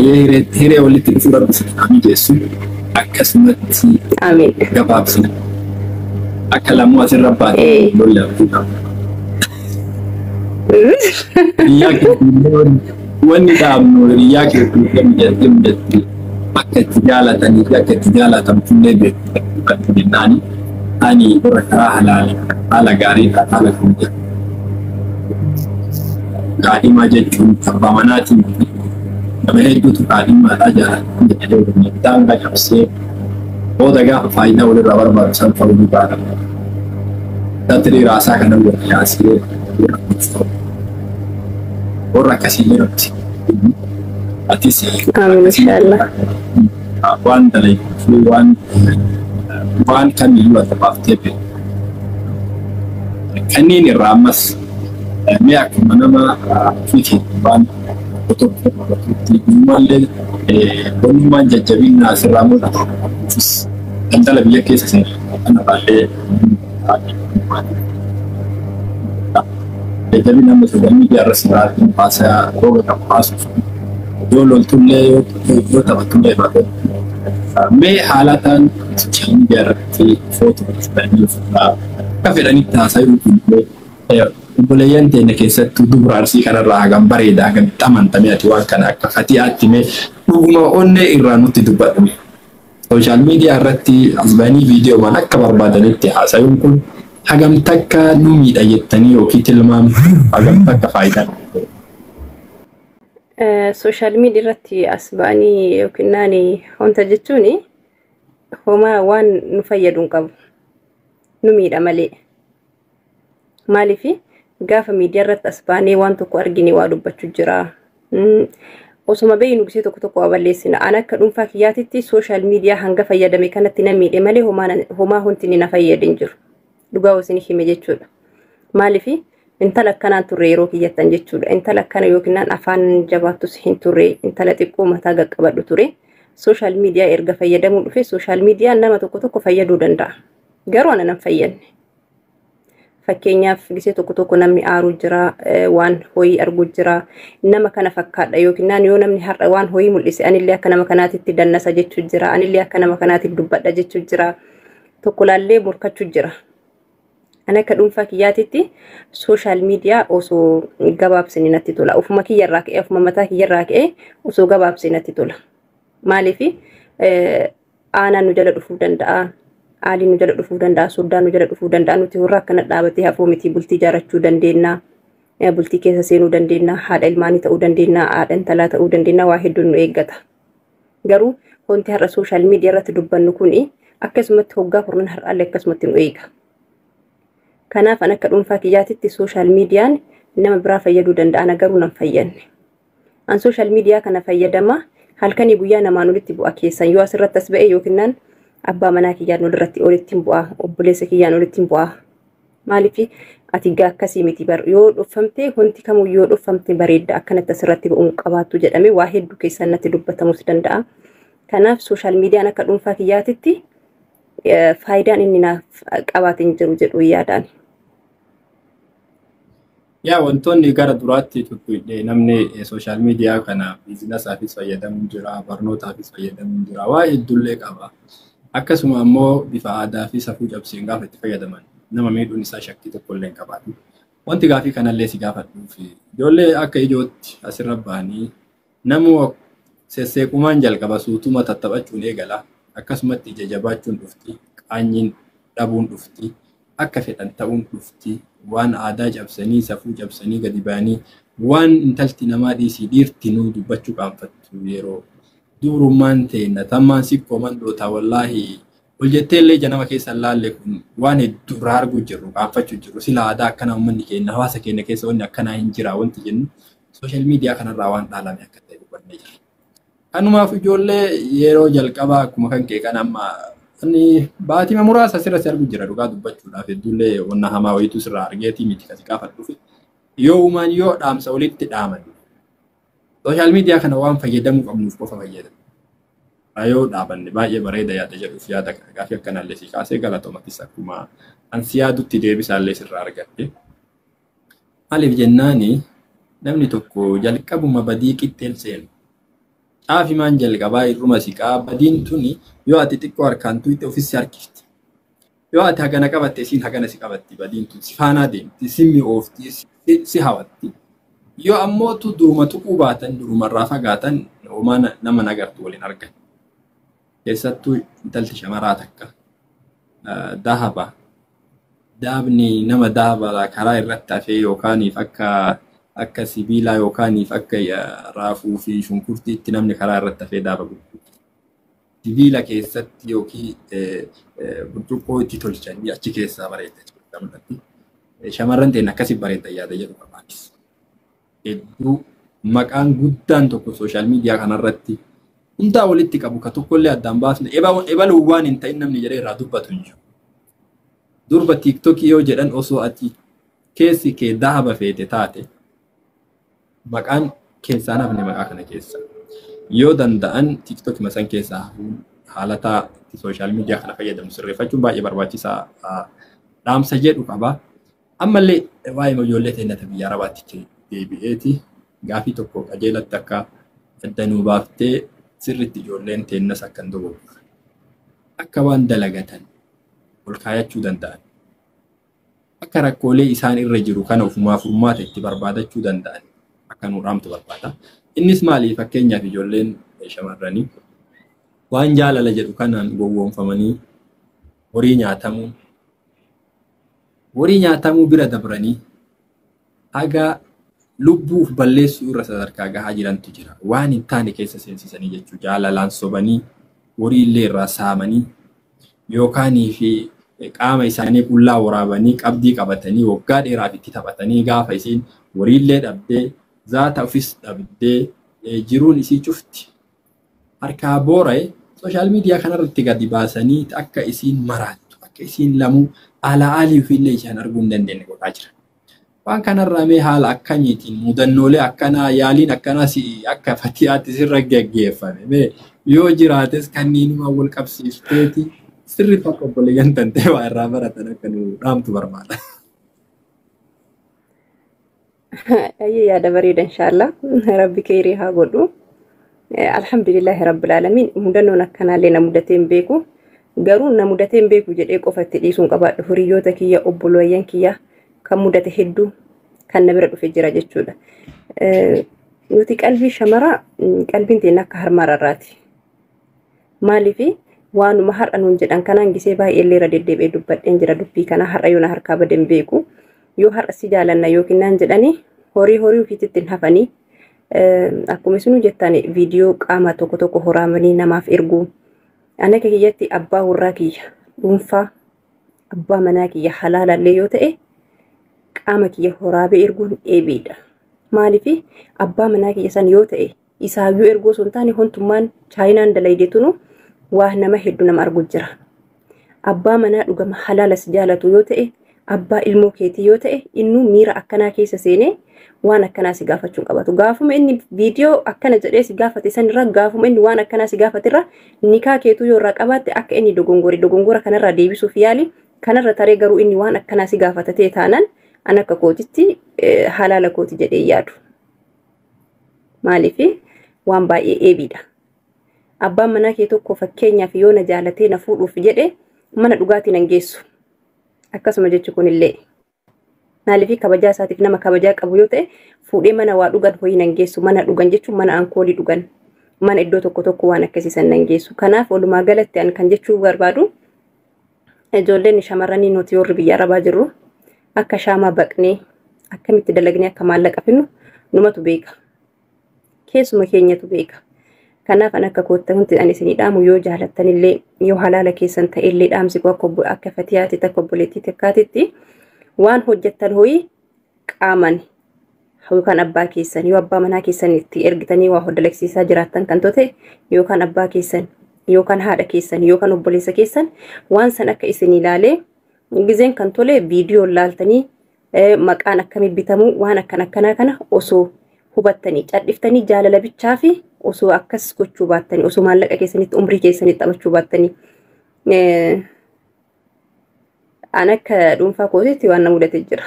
Hiree walitti dhufuu rabbi si mijeessu akkasumatti Amiin. Gabaabsina. Akka lammuu asirra baate lola abdii. Hiriyaa keetii wanni dhaabnu hiriyaa keetii mijattee mijattee akka itti jaalatanii fi akka itti jaalatamtullee beeku jennaani ani warra karaa halaala haala gaariidhaan haala kun kaadhimaa jechuun abbaa manaatiin nama hedduutu kaadhimaadhaa jaalatan jedhee daangaa cabsee booda gaafa faayidaa walirraa barbaadu san ta'uu ni baata. Tattiri raasaa kana wal yaasee warra akkasii jedhamti. Atis Amiin inshaallah. Waan dalagu waan kamiyyuu adda baaftee beektu. Kanneen irraa ammas mee akkuma nama ofii waan tokko tokkotti uummallee onnummaan jajjabinaa asirraa mul'atu. Daldala biyya keessa seenu kanarraallee jajjabina amma social media irra sirraa baasaa roga qabu baasuuf yoo loltullee yoo taphattullee baate mee haalataan social media irratti footoo fudhanii ofirraa akka fedhanitti haasa'uu kunillee obboleeyyan teenya keessattuu dubra Arsii kanarraa hagam bareeda hagam itti amantamee ati waan kana akka fatihaatti mee dhuguma onnee irraa nutti dubbadhu. Social media irratti as ba'anii viidiyoowwan akka barbaadanitti haasa'uun kun hagam takka nu miidha jettanii yookiin tilmaamtu, hagam takka faayidaa? Social media irratti as ba'anii yookiin naani wanta jechuun homaa waan nu fayyadu hin qabu. Nu miidha malee. Maaliif gaafa miidiyaa irratti as baanee waan tokko argine waa dubbachuu jira. Osuma beeynu gisee tokko tokko waa balleessina. Ani akka dhuunfaa kiyyaatitti social media hanga fayyadame kanatti na miidhe malee homaa wanti inni na fayyade hin jiru. Dhugaa isin hime jechuudha. Maaliif intala akkanaan turre yeroo kiyyattan jechuudha. Intala akkana yookiin afaan jabaattus hin turre, intala xiqqoo mataa qaqqabadhu ture. Social media erga fayyadamuu dhufe social mediaan nama tokko tokko fayyaduu danda'a. Garuu ana nan fayyadne. Fakkeenyaaf gisee tokko tokko namni aaruu jira, waan hoyii arguu jira, nama kana fakkaadha yookiin yoo namni har'a waan hoyii mul'ise anillee akka nama kanaatitti dannasa jechuu jira, anillee akka nama kanaatitti dubbadha jechuu jira, tokko laallee morkachuu jira. Ani akka dhuunfaa kiyyaatitti social media osoo gabaabsine natti tola. Ofuma kiyyarraa ka'ee, ofuma mataa kiyyarraa ka'ee osoo gabaabsine natti tola. Maaliif aanaan nu jala dhufuu danda'a. Aaliin nu jala dhufuu danda'a, soddaan nu jala dhufuu danda'a. Nuti warra akkana dhaabatee hafuu miti, bultii ijaarrachuu dandeenya. Bultii keessa seenuu dandeenya, haadha ilmaanii ta'uu dandeenya, haadha intalaa ta'uu dandeenya, waa hedduun nu eeggata. Garuu wanti har'a social media irratti dubbannu kuni akkasumatti hoggaa kurnan har'aallee akkasumatti nu eega. Kanaaf an akka dhuunfaa kiyyaatitti social mediaan nama biraa fayyaduu danda'a, ana garuu nan fayyadne. An social media kana fayyadama halkanii guyyaa namaan olitti bu'a keessan yoo asirratti as ba'e yookiin abbaa manaa kiyyaan olirratti olitti bu'a, obboleessa kiyyaan olitti bu'a. Maaliif ati gaa akkasii miti bar, yoo dhuffamte wanti kamuu yoo dhuffamte bareedda, akkanatti asirratti ba'uun qabaattu jedhame waa hedduu keessan natti dubbatamus danda'a. Kanaaf social mediaan akka dhuunfaa kiyyaatitti faayidaan inni naaf qabaate hin jiru jedhu yaadaan. Yaa wantoonni gara duraatti tuttuqne namni social media kana businessaafis fayyadamuu jira, barnootaafis fayyadamuu jira, waa hedduullee qaba. Akkasuma ammoo bifa aadaa fi safuu cabseen gaafa itti fayyadaman nama miidhuun isaa shakkii tokko illee hin qabaatu. Wanti gaafii kanallee si gaafadhuuf ijoollee akka ijootti asirra ba'anii namuu sesseequmaan jalqaba, suutuma tattaphachuun eegala. Akkasumatti ija jabaachuun dhufti, qaanyiin dhabuun dhufti, akka fedhan ta'uun dhufti, waan aadaa cabsanii safuu cabsanii gadi ba'anii waan intalti namaa dhiisii dhiirti nuu dubbachuu qaanfattu yeroo dubrummaan teenna tammaan sikkoo mandootaa wallaahi ol jettee illee ija nama keessa hin laalle kun waan hedduu irraa arguu jirru qaanfachuu jirru sila aadaa akkanaa uummanni keenya hawaasa keenya keessa wanni akkanaa hin jira wanti jennu social media kanarraa waan dhaalame akka ta'e hubannee jirra. Kanumaaf ijoollee yeroo jalqabaa akkuma kan kee kan amma ani baatima muraasa asirra si argu jira, dhugaa dubbachuudhaaf hedduullee wanna hamaa wayitu sirraa argeetii miti kasi gaafadhuuf yoo uumaan yoo dhaamsa walitti dhaaman social media kana waan fayyadamuu qabnuuf qofa fayyadamu. Yoo dhaabanne baay'ee bareeda yaada jedhuuf yaada gaafii akkanallee si kaasee galatoomatis akkuma ansi yaadutti deebisaallee sirraa argadhe. Maaliif jennaani namni tokko jalqabuma badii qixxeen seenu. Caafimaan jalqabaa irruma siqaa badiin tuni yoo ati xiqqoo harkaan tuyte ofis si harkifti. Yoo ati hagana qabatte isiin hagana si qabatti badiin tun si faanaa deemti, si mi'oofti, si hawatti. Yoo ammootu duruma tuquu baatan durumarraa fagaatan homaa nama nagartu waliin argan. Keessattuu intalti shamaraa takka dahaba. Daabni nama dahaba karaa irratti hafee yookaaniif akka sibiilaa yookaaniif akka raafuu fi shunkurtiitti namni karaa irratti hafee daaba gurguru. Sibiila keessatti yookiin burcuqqoo itti tolchanii achi keessaa bareeda jechuudha. Shamarran ta'in akkasii bareeda yaada jedhu qabaanis. Hedduu maqaan guddaan tokko sooshaal miidiyaa kanarratti hundaa walitti qabu ka tokkollee addaan baasne ebaluu waan hin ta'in namni jedhee irraa dubbatu hin jiru. Durba tiiktokii yoo jedhan osoo ati keessi kee dahaba feete taate maqaan keessaan hafne maqaa kana keessa. Yoo danda'an tiiktokii masan keessaa hafuun haalataa sooshaal miidiyaa kana fayyadamu sirreeffachuun baay'ee barbaachisaa dhaamsa jedhu qaba. Ammallee waa'ee ijoollee teennata biyya Arabaatti deebi'eeti gaafii tokko qajeelatti akka addanuu baaftee sirriitti ijoolleen teennas akka hin dogoggorre akka waan dalagatan ol kaayachuu danda'an akka rakkoolee isaan irra jiru kana ofumaa furmaata itti barbaadachuu danda'an akka nu dhaamtu barbaada. Innis maali fakkeenyaaf ijoolleen shamarranii waan jaalala jedhu kanaan gowwoomfamanii horii nyaatamuu bira dabranii haga lubbuuf balleessuu irra sadarkaa gahaa jirantu jira. Waan hin taane keessa seensisanii jechuudha. Jaalalaan sobanii horii illee irraa saamanii yookaanii fi qaama isaanii qullaa waraabanii qabdii qabatanii waggaa dheeraaf itti taphatanii gaafa isiin horii illee dhabdee zaata ofis dhabdee jiruun isii cufti. Harkaa boora'e sooshaal miidiyaa kanarratti gadi baasanii akka isiin maraattu akka isiin lamuu alaa alii ofiillee isaan arguu hin dandeenye godhaa jira. Waan kanarraa mee haala akkamiitiin mudannoolee akkanaa yaaliin akkanaa si akka fatiyaatti sirra geggeeffame mee yoo jiraates kanniinuma wal qabsiifteeti sirriitti akka obboleeyyan tantee waa irraa baratan akka nu dhaamtu barbaada. Ayyee yaada bareeda inshaallah rabbi keerii haa godhu. Alhamdulillahi rabbil aalamiin mudannoon akkanaallee na mudatee hin beeku. Garuu na mudatee hin beeku jedhee qofa itti dhiisuun qabaadhu hiriyoota kiyya obboleeyyan kiyya kan mudate hedduu kan na bira dhufe jira jechuudha. Nuti qalbii shamaraa qalbiin teenya akka harmaararraati. Maaliif waanuma har'a nuun jedhan kanaan gisee baay'ee illee irra deddeebi'ee dubbadheen jira dubbii kana har'a yoo na harkaa baden beeku yoo har'a si jaalanna yookiin naan jedhanii horii horii ofiitti hin hafanii akkuma isinuu jettan viidiyoo qaama tokko tokko horaamanii namaaf ergu. Ani akka kiyyatti abbaa warraa kiyya dhuunfaa abbaa manaa kiyya halaalallee yoo ta'e qaama kiyya horaabee erguun eebiidha. Maaliif abbaa manaa kiyya san yoo ta'e isaayyuu erguu osoo hin taane hontummaan chaayinaan dalaydeetunu waa nama hedduu nama argu jira. Abbaa manaa dhugama halaala si jaalatu yoo ta'e abbaa ilmoo keetii yoo ta'e innuu miira akkanaa keessa seenee waan akkanaa si gaafachuu hin qabatu. Gaafuma inni viidiyoo akkana jedhee si gaafate sanirra gaafuma inni waan akkanaa si gaafatirra nikaa keetuu yoo irraa qabaatte akka inni dogongore dogongora kanarraa deebisuuf yaali kanarra taree garuu inni waan akkanaa si gaafata ta'e taanaan an akka kootitti halaala kooti jedhee yaadu. Maaliif waan baay'ee eebiidha. Abbaan manaa kee tokko fakkeenyaaf yoo na jaalatee na fuudhuuf jedhe mana dhugaatii nan geessu. Akkasuma jechi kunillee. Maaliif kabajaa isaatiif nama kabajaa qabu yoo ta'e fuudhee mana waa dhugan horii nan geessu. Mana dhugan jechuun mana ankoolii dhugan. Mana iddoo tokko tokko waan akkasiisan nan geessu. Kanaaf walumaa galatti an kan jechuu barbaadu ijoolleen shamarranii nuti warri biyya arabaa jirru akka shaamaa baqnee akkamitti dalagnee akka maallaqa finnu numatu beeka. Keessuma keenyatu beeka. Kanaaf an akka kootta wanti ani isinii dhaamu yoo jaalattanillee yoo halaala keessan ta'ellee dhaamsi koo akka fatiyaatti akka obboleettii takkaatitti waan hojjettan hoyi qaaman yookaan abbaa keessan yoo abbaa manaa keessan itti ergitanii waa dalagsiisaa jiraattan kan ta'e yookaan abbaa keessan yookaan haadha keessan yookaan obboleessa keessan waan san akka isin ilaalee gizeen kan tole viidiyoon laaltanii maqaan akkamii bitamuu waan akkan akkanaa kana osoo hubattanii cadhiftanii jaalala bichaa fi osoo akkas gochuu baattanii osoo maallaqa keessanitti umrii keessanitti taphachuu baattanii an akka dhuunfaa kootiitti waan na mudate jira.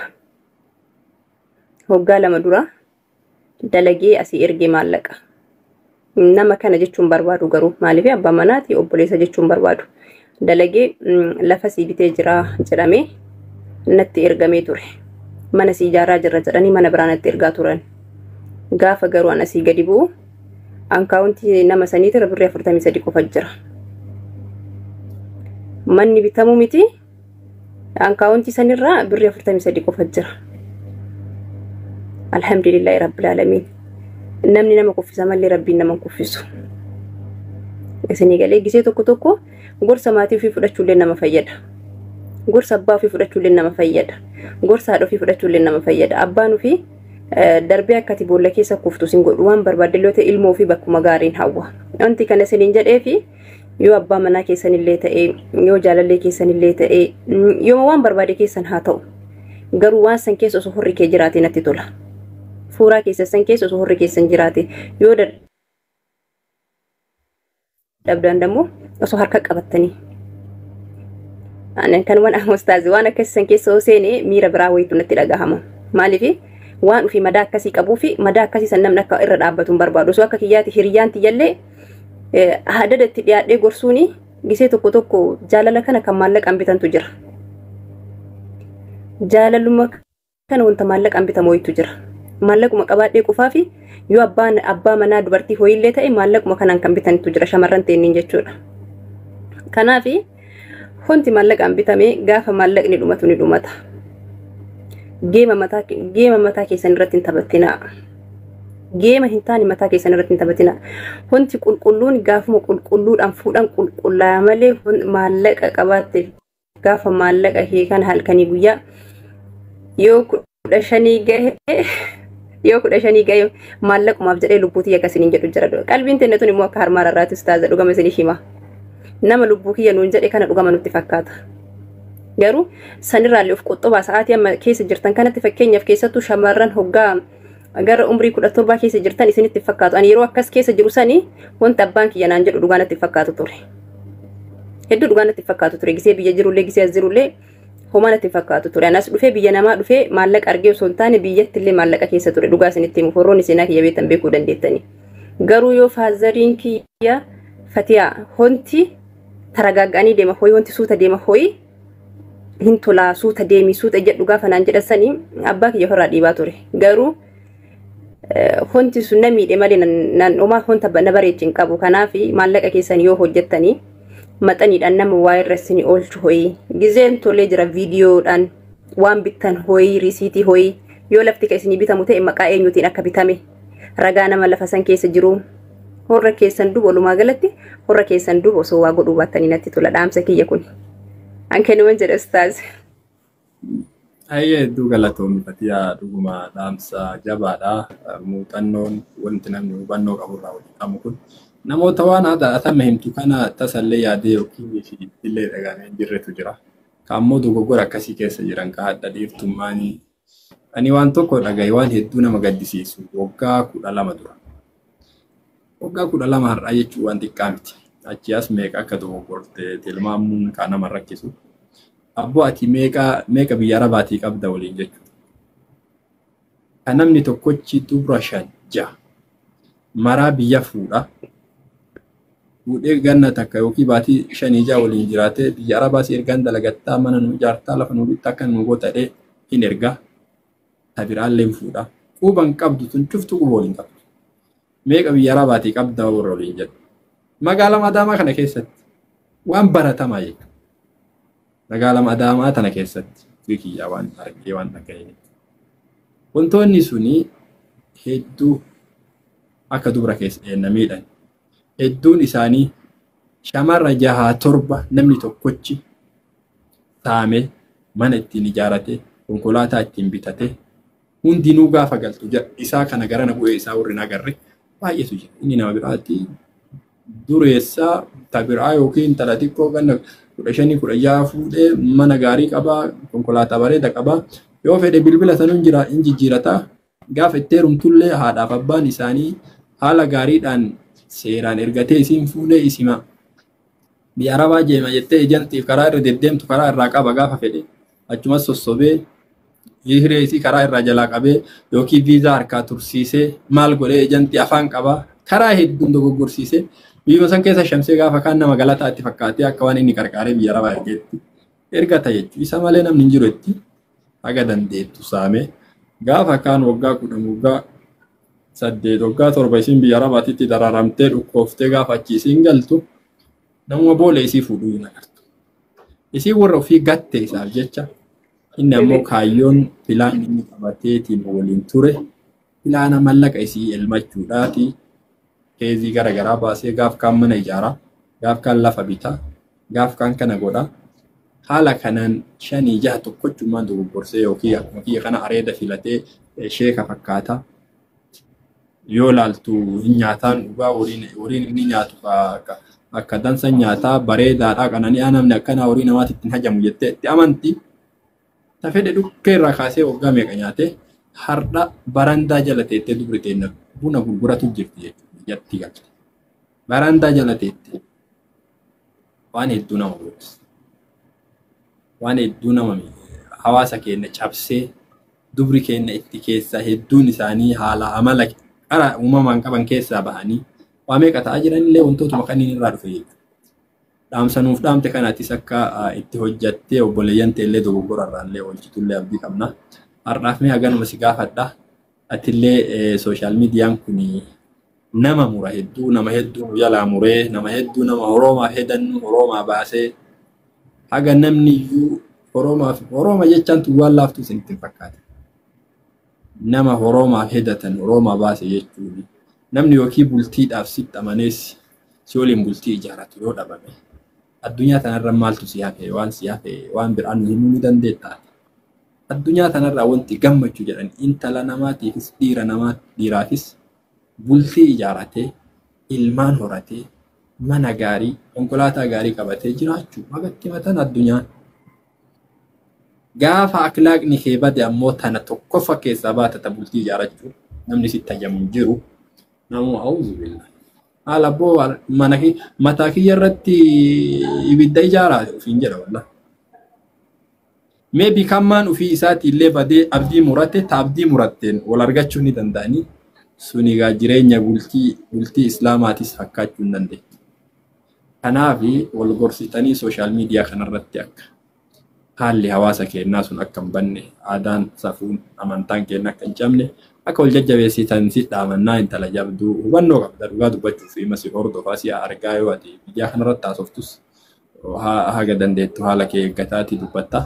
Waggaa 2 dura dalagee asii ergee maallaqa. Nama kana jechuun barbaadu garuu maaliif abbaa manaati obboleessa jechuun barbaadu. Dalagee lafa sii bitee jira jedhamee natti ergamee ture. Mana sii ijaaraa jirra jedhanii mana biraa natti ergaa turan. Gaafa garuu an asii gadi bu'u ankaawuntii nama saniitirra birrii 43 qofa jira. Manni bitamuu miti ankaawuntii sanirraa birrii 43 qofa jira. Alhamdulillahi rabbil aalamiin. Namni nama kuffisa malee rabbiin nama kuffisu. Isinii galee gisee tokko tokko gorsa maatii ofii fudhachuullee nama fayyada. Gorsa abbaa ofii fudhachuullee nama fayyada. Gorsa haadha ofii fudhachuullee nama fayyada. Abbaan ofii darbee akkati boolla keessa kuftu sin godhu waan barbaadde yoo ta'e ilmoo ofii bakkuma gaariin hawwa. Wanti kana isiniin jedhee fi yoo abbaa manaa keessanillee ta'e yoo jaalallee keessanillee ta'e yoo waan barbaade keessan haa ta'u. Garuu waan san keessa osoo horri kee jiraate natti tola. Fuuraa keessa san keessa osoo horri keessan jiraate yoo dhabdan dammoo osoo harka qabattanii. Anan kan waan ustaazi waan akkasii san keessa osoo seene miira biraa wayitu natti dhagahama. Maaliif waan ofii madaa akkasii qabuu fi madaa akkasii san namni akka irra dhaabbatu hin barbaadu. Osoo akka kiyyaatti hiriyyaan tiyyallee hadada itti dhiyaadhee gorsuuni gisee tokko tokko jaalala kana kan maallaqaan bitantu jira. Jaalaluma kana wanta maallaqaan bitamu wayitu jira. Maallaquma qabaadhee qofaa fi yoo abbaa manaa dubartii ho'iillee ta'e maallaquma kanaan kan bitantu jira shamarran teenniin jechuudha. Kanaaf wanti maallaqaan bitame gaafa maallaqni dhumatu ni dhumata. Geema mataa keessan irratti hin taphatinaa. Geema hin taane mataa keessan irratti hin taphatinaa. Wanti qulqulluun gaafuma qulqulluudhaan fuudhan qulqullaa malee maallaqa qabaatte gaafa maallaqa kee kan halkanii guyyaa yoo 15 gahe yoo 15 gahe maallaqumaaf jedhee lubbuu tiyya akkasiniin jedhu jira. Qalbiin teenne tun immoo akka harmaa rarraati ustaaza dhugama isinii hima. Nama lubbuu kiyya nuun jedhe kana dhugama nutti fakkaata. Garuu sanirraallee of qoxxobaa sa'aatii amma keessa jirtan kanatti fakkeenyaaf keessattuu shamarran hoggaa gara umrii 17 keessa jirtan isinitti fakkaatu. Ani yeroo akkas keessa jiru sanii wanta abbaan kiyya naan jedhu dhugaa natti fakkaatu ture. Hedduu dhugaa natti fakkaatu ture. Gisee biyya jirullee gisee as jirullee homaa natti fakkaatu ture. Anas dhufee biyya namaa dhufee maallaqa argee osoo hin taane biyyatti illee maallaqa keessa ture. Dhugaa isinitti himu horroon seenaa kiyya beektan beekuu dandeettani. Garuu yoo faazariin kiyya fatiyaa honti taragaaga'anii deema hoyi wanti suuta deema hoyi hin tolaa suuta deemi suuta jedhu gaafa naan jedhan sanii abbaa kiyya ofirraa dhiibaa ture. Garuu honti sun na miidhe malee nan homaa honta na bareechi hin qabu. Kanaaf maallaqa keessan yoo hojjettanii maxaniidhaan nama waa irra isin oolchu hoyi. Gizeen tolee jira viidiyoodhaan waan bittan hoyi risiitii hoyi yoo lafti ka isinii bitamu ta'e maqaa eenyuutiin akka bitame ragaa nama lafa san keessa jiru. Horra keessan duuba walumaa galatti horra keessan duuba osoo waa godhuu baattanii natti tola dhaamsa kiyya kun. An kennuman jedha ustaaz. Ayyee hedduu galatoomi Fatiyaa dhuguma dhaamsa jabaadha. Muuxannoon wanti namni hubannoo qaburraa hojjetamu kun namoota waan atama himtu kana tasallee yaadee yookiin illee dhagaamee hin jirretu jira. Kaammoo dogoggora akkasii keessa jiran ka hadha dhiirtummaanii. Ani waan tokko dhagaye waan hedduu nama gaddisiisu waggaa 12 dura. Waggaa 12 har'aa jechuun waan xiqqaa miti. Achi as meeqa akka dogoggorte tilmaamuun kan nama rakkisu. Abboo ati meeqa biyya Arabaatii qabda waliin jechuudha. Kan namni tokkochi dubra 5 6 maraa biyya fuudha. Fuudhee ganna takka yookiin baatii 5 6 waliin jiraatee biyya Arabaa si ergaan dalagattaa mana nu ijaartaa lafa nu bittaa akka nu goota jedhee hin ergaa. Ta biraallee hin fuudha. Quban qabdu tun cuftu quba waliin qabdu. Meeqa biyya Arabaatii qabda warra waliin jedhu. Magaalaa Adaamaa kana keessatti waan baratamaa jechuudha. Magaalaa Adaamaa tana keessatti kiyyaa waan argee waan dhaga'e. Wantoonni suni hedduu akka dubra keessa na miidhan. Hedduun isaanii shamarra 6 7 namni tokkochi saamee mana ittiin ijaarate konkolaataa ittiin bitate hundinuu gaafa galtu isaa kana gara na bu'ee isaa warri na agarre baay'eetu jira. Inni nama biraatti dureessaa tabiraa yookiin intala xiqqoo ganna 15 16 fuudhee mana gaarii qabaa konkolaataa bareeda qabaa yoo fedhe bilbila sanuu hin jijjiirataa gaafa itti heerumtullee haadhaaf abbaan isaanii haala gaariidhaan seeraan ergatee isiin fuudhee isima biyya Arabaa jeema jettee ejantiif karaa irra deddeemtu karaa irraa qaba gaafa fedhe achumas sossobee hiree isii karaa irraa jalaa qabee yookiin viizaa harkaa tursiisee maal godhee ejantii afaan qabaa Karaa hedduun dogoggorsiisee biyyuma san keessa shamsee gaafa kaan nama galataa itti fakkaatee akka waan inni qarqaaree biyya arabaa ergeetti ergata jechuudha. Isa malee namni hin jiru itti haga dandeettu saamee gaafa kaan waggaa 10 waggaa 8 waggaa 7 isiin biyya arabaatitti dararamtee dhukkooftee gaafa achi isiin galtu namuma boola isii fuudhuu hin agartu. Isiin warra ofii gatte isaaf jecha inni ammoo kaayyoon filaan inni qabateetiin waliin ture filaana mallaqa isii elmachuudhaati. Keezii garaagaraa baasee gaaf kaan mana ijaaraa, gaaf kaan lafa bitaa, gaaf kaan kana godhaa. Haala kanaan 5 6 tokkochummaan dogoggorsee yookiin akkuma kiyya kana areeda filatee sheeka fakkaata. Yoo laaltu hin nyaataan dhugaa horiin inni nyaatu akka dansa nyaataa bareedaadhaa qanani'aa namni akkanaa horii namaatti ittiin hajamu jettee itti amanti. Tafedhe dhukkee irraa kaasee waggaa meeqa nyaatee har'a barandaa jala teettee dubri teenna buna gurguratu jirti jechuudha. Jatti galte. Barandaa jala teettee waan hedduu nama godhis. Waan hedduu nama hawaasa keenya cabsee dubri keenya itti keessaa hedduun isaanii haala amala qara uumamaan qaban keessaa bahanii waa meeqa ta'aa jiranillee wantootuma kanneen irraa dhufe jechuudha. Dhaamsa nuuf dhaamte kanaatis akka itti hojjattee obboleeyyan ta'ellee dogoggora irraallee oolchitullee abdii qabna. Har'aaf mee haganuma si gaafadha. Atillee sooshaal miidiyaan kun nama mura hedduu nama hedduu nu jalaa muree nama hedduu nama horoomaaf hedannu horoomaa baasee haga namni iyyuu horoomaaf horooma jechaan tun waan laaftuu isinitti hin fakkaate. Nama horoomaaf hedatan horoomaa baase jechuun namni yookiin bultiidhaaf sitti amanees si waliin bultii ijaaratu yoo dhabame addunyaa tanarra maaltu si hafe waan si hafe waan biraan nu himuu ni dandeetta. Addunyaa tanarraa wanti gammachuu jedhan intala namaatiifis dhiira namaa dhiiraafis bultii ijaaratee ilmaan horatee mana gaarii konkolaataa gaarii qabatee jiraachuu magatti matan addunyaan. Gaafa akhlaaqni kee bade ammoo tana tokkoffa keessaa baata ta bultii ijaarachuu namni sitti hajamu hin jiru. Namu auzu billah. Haala abboo mana mataa kiyya irratti ibidda ijaaraa ofiin jedha wallah. Maybe kammaan ofii isaatii illee badee abdii murate ta abdii muratteen wal argachuu ni danda'anii sun egaa jireenya bultii islaamaatis fakkaachuu hin dandeenye. Kanaaf wal gorsitanii sooshaal miidiyaa kanarratti akka haalli hawaasa keenyaa sun akka hin banne aadaan safuun amantaan keenya akka hin cabne akka wal jajjabeessitan si dhaamannaa intala jabduu hubannoo qabda dhugaa dubbachuuf hima si hordofaa si argaa yoo ati miidiyaa kanarratti haasoftus haga dandeettu haala kee eeggataati dubbatta.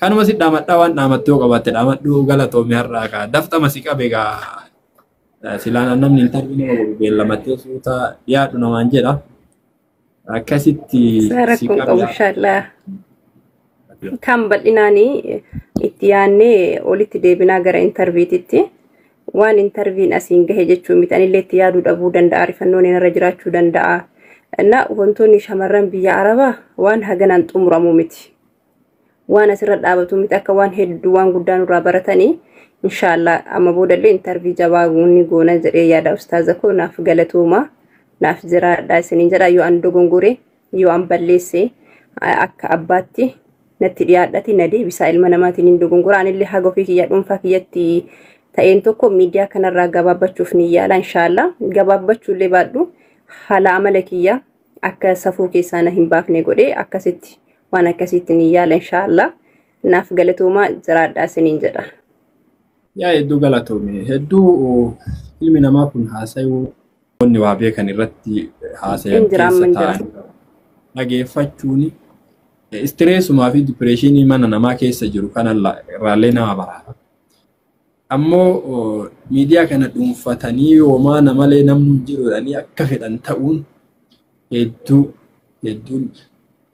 Kanuma si dhaamadhaa waan dhaamattu yoo qabaatte dhaamadhuu galatoomii har'aa kaa daftama si qabe gaa silaan namni intarvii nama godhu beellamattee suuta dhiyaadhu namaan jedha. Akkasitti si Rakkoon qabu qabe. inshaallah. Kan bal'inaanii itti yaadnee olitti deebinaa gara intarviititti. Waan intarviin asiin gahe jechuun miti anillee itti yaaduu dhabuu danda'a ariifannoon irra jiraachuu danda'a. Na wantoonni shamarran biyya arabaa waan haganaan xumuramu miti. Waan asirra dhaabatu miti akka waan hedduu waan guddaa nurraa baratanii inshaallah amma boodallee intarvii jabaa ni goona jedhee yaada ustaaza koo naaf galatooma naaf jiraadha isiniin jedha yoo an dogongore yoo an balleesse akka abbaatti natti dhiyaadhati na deebisaa ilma namaatiin hin dogongora anillee haga ofii kiyya dhuunfaa kiyyatti ta'een tokko miidiyaa kanarraa gabaabbachuuf ni yaala inshaallah gabaabbachuullee baadhu haala amala kiyya akka safuu keessaa na hin baafne godhee akkasitti waan akkasitti ni yaala inshaallah naaf galatoomaa jiraadhaa isiniin jedha. Yaa hedduu galatoome hedduu ilmi namaa kun haasayuu wanni waa beekan irratti haasayan Hin jira keessa amma hin jira. taa'an dhageeffachuun istireesumaa fi dipireeshinii mana namaa keessa jiru kana irraallee nama baraara. Ammoo miidiyaa kana dhuunfatanii yoomaa namalee namni hin jiru jedhanii akka fedhan ta'uun hedduu hedduun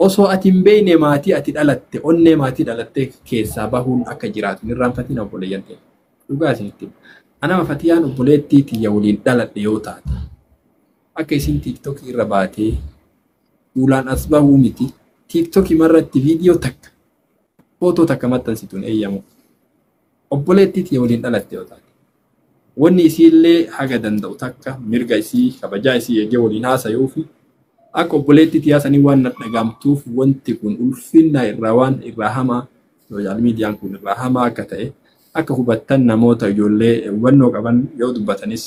osoo ati hin beekne maatii ati dhalatte onnee maatii dhalatte keessaa bahuun akka jiraatu hin irraanfatin obboleeyyan ta'e. Dhugaa isinitti hima. Anama Fatiyaan obboleettii tiyya waliin dhaladhe yoo taate akka isin tiiktokii irra baatee fuulaan as bahuu miti tiiktokii irratti viidiyoo takka footoo takka maxxansituun eeyyamu. Obboleettii tiyya waliin dhalatte yoo taate. Wanni isiillee haga danda'u takka mirga isii kabajaa isii eegee waliin haasayuu fi akka obboleettii tiyyaa sanii waan na dhagaamtuuf wanti kun ulfinna irraa waan irraa hamaa sooshaal miidiyaan kun irraa hamaa akka ta'e akka hubattan namoota ijoollee hubannoo qaban yoo dubbatanis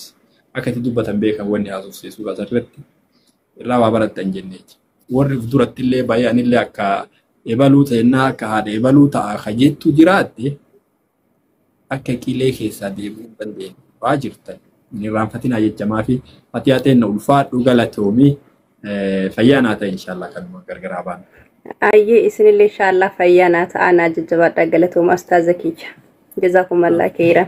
Akka itti dubbatan beekan wanni haasofsiisuu asirratti irraa waa barattan jenneeti. Warri of duratti illee baay'ee anillee akka ebaluu ta'ennaa akka haadha ebaluu ta'a ka jettu jiraatte akka qilee keessaa deemuu hin dandeenye waa jirtan. Hin irraanfatinaa jechamaa fi fatiyaa ta'enna ulfaadhu galatoomii fayyaa naa ta'e inshaallah kanuma gargaraa baana. Ayyee, isinillee inshaallah fayyaa naa ta'a, naa jajjabaadha. Galatooma ustaaza kiyya. Jazaakumallaa khairan.